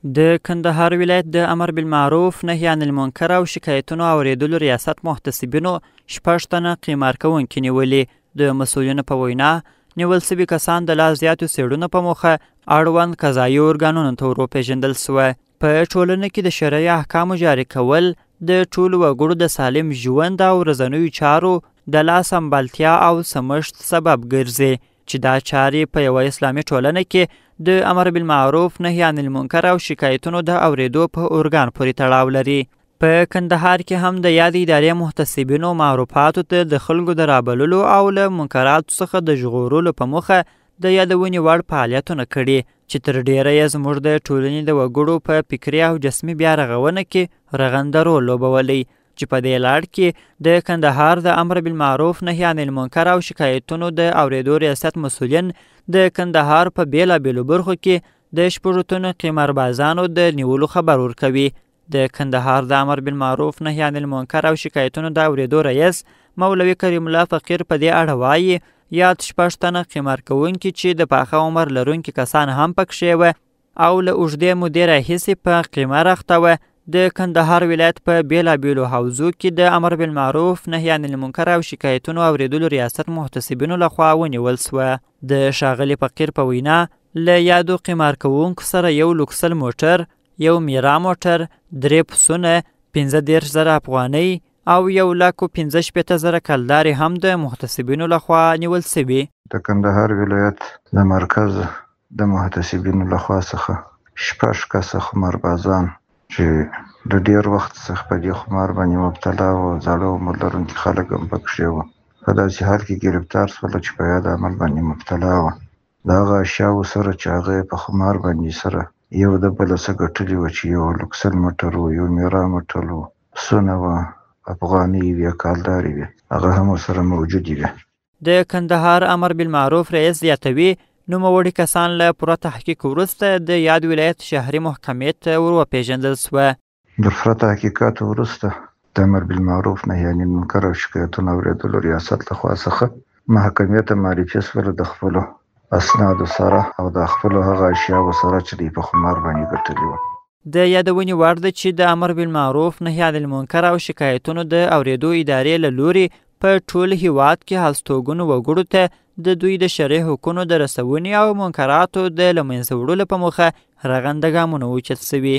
د کندهار ولایت د امر بالمعروف، نهی عن المنکر او شکایتونو اورېدلو ریاست محتسبینو 6 تنه قمار کوونکي نیولي. د مسؤلینو په وینا، نیول سوي کسان د لا زیاتو څېړنو په موخه اړوند قضایي ارګانونو ته وروپېژندل سوه. په ټولنه کې د شرعي احکامو جاري کول د ټولو وګړو د سالم ژوند او ورځنیو چارو د لا سمبالتیا او سمښت سبب ګرځي، چې دا چارې په یوه اسلامي ټولنه کې د امر بالمعروف، نهی عن المنکر او شکایتونو د اورېدو په ارګان پورې تړاو لري. په کندهار کې هم د یادې ادارې محتسبینو معروفاتو ته د خلکو د رابللو او له منکراتو څخه د ژغورلو په موخه د یادونې وړ فعالیتونه کړي، چې تر ډېره یې زموږ د ټولنې د وګړو په فکري او جسمي بیا رغونه کې رغنده رول لوبولی، چې په دې لړ کې د کندهار د امر بالمعروف، نهی عن المنکر او شکایتونو د اورېدو ریاست مسؤلین د کندهار په بېلابېلو برخو کې د 6 تنو قماربازانو د نیولو خبر ورکوي. د کندهار د امر بالمعروف، نهی عن المنکر او شکایتونو د اورېدو رییس مولوي کریم الله فقیر په دې اړه وایي، یاد 6 تنه قمار کوونکي چې د پاخه عمر لرونکي کسان هم پکښې وه او له اوږدې مودې راهیسې په قمار اخته وه، د کندهار ولایت په بېلابېلو حوزو کې د امر بالمعروف، نهی عن المنکر او شکایتونو اورېدلو ریاست محتسبینو لخوا ونیول سوه. د ښاغلي فقیر په وینا، له یادو قمار کوونکو سره یو لوکسل موټر، یو میرا موټر، 3 پسونه، 35,000 افغانۍ او 1,65,000 کلدارې هم د محتسبینو لخوا نیول سوي. د کندهار ولایت د مرکز د محتسبینو لخوا څخه 6 کسه خماربازان چې د ډېر وخت څخه په دې خمار باندې مبتلا وو، زاړه عمر لرونکي خلک هم پکښې وو، په داسې حال کې ګرفتار سول چې په یاد عمل باندې مبتلا وه. د هغه اشیاوو سره چې هغه یې په خمار باندې سره یو د بله څه ګټلي وه، چې یو لوکسل موټر و، یو میرا موټر و، پسونه وه، افغانۍ وې، کالدارې وې، هغه هم ورسره موجودې وې. د کندهار امر بالمعروف رییس زیاتوي، نوموړي کسان له پوره تحقیق وروسته د یاد ولایت شهري محکمې ته وروپېژندل سوه. د پوره تحقیقاتو وروسته د امر بالمعروف، نهی عن المنکر او شکایتونو اورېدلو ریاست لخوا څخه محکمې ته معرفي سول د خپلو اسنادو سره او د خپلو هغه اشیاوو سره چې دوی په خمار باندې ګټلي وه. د یادونې وړ ده چې د امر بالمعروف، نهی عن المنکر او شکایتونو د اورېدو ادارې له لوري په ټول هیواد کې هستوګنو وګړو ته د دوی د شرعي حقونو د رسونې او منکراتو د له منځه وړلو په موخه رغنده ګامونه اوچت سوي.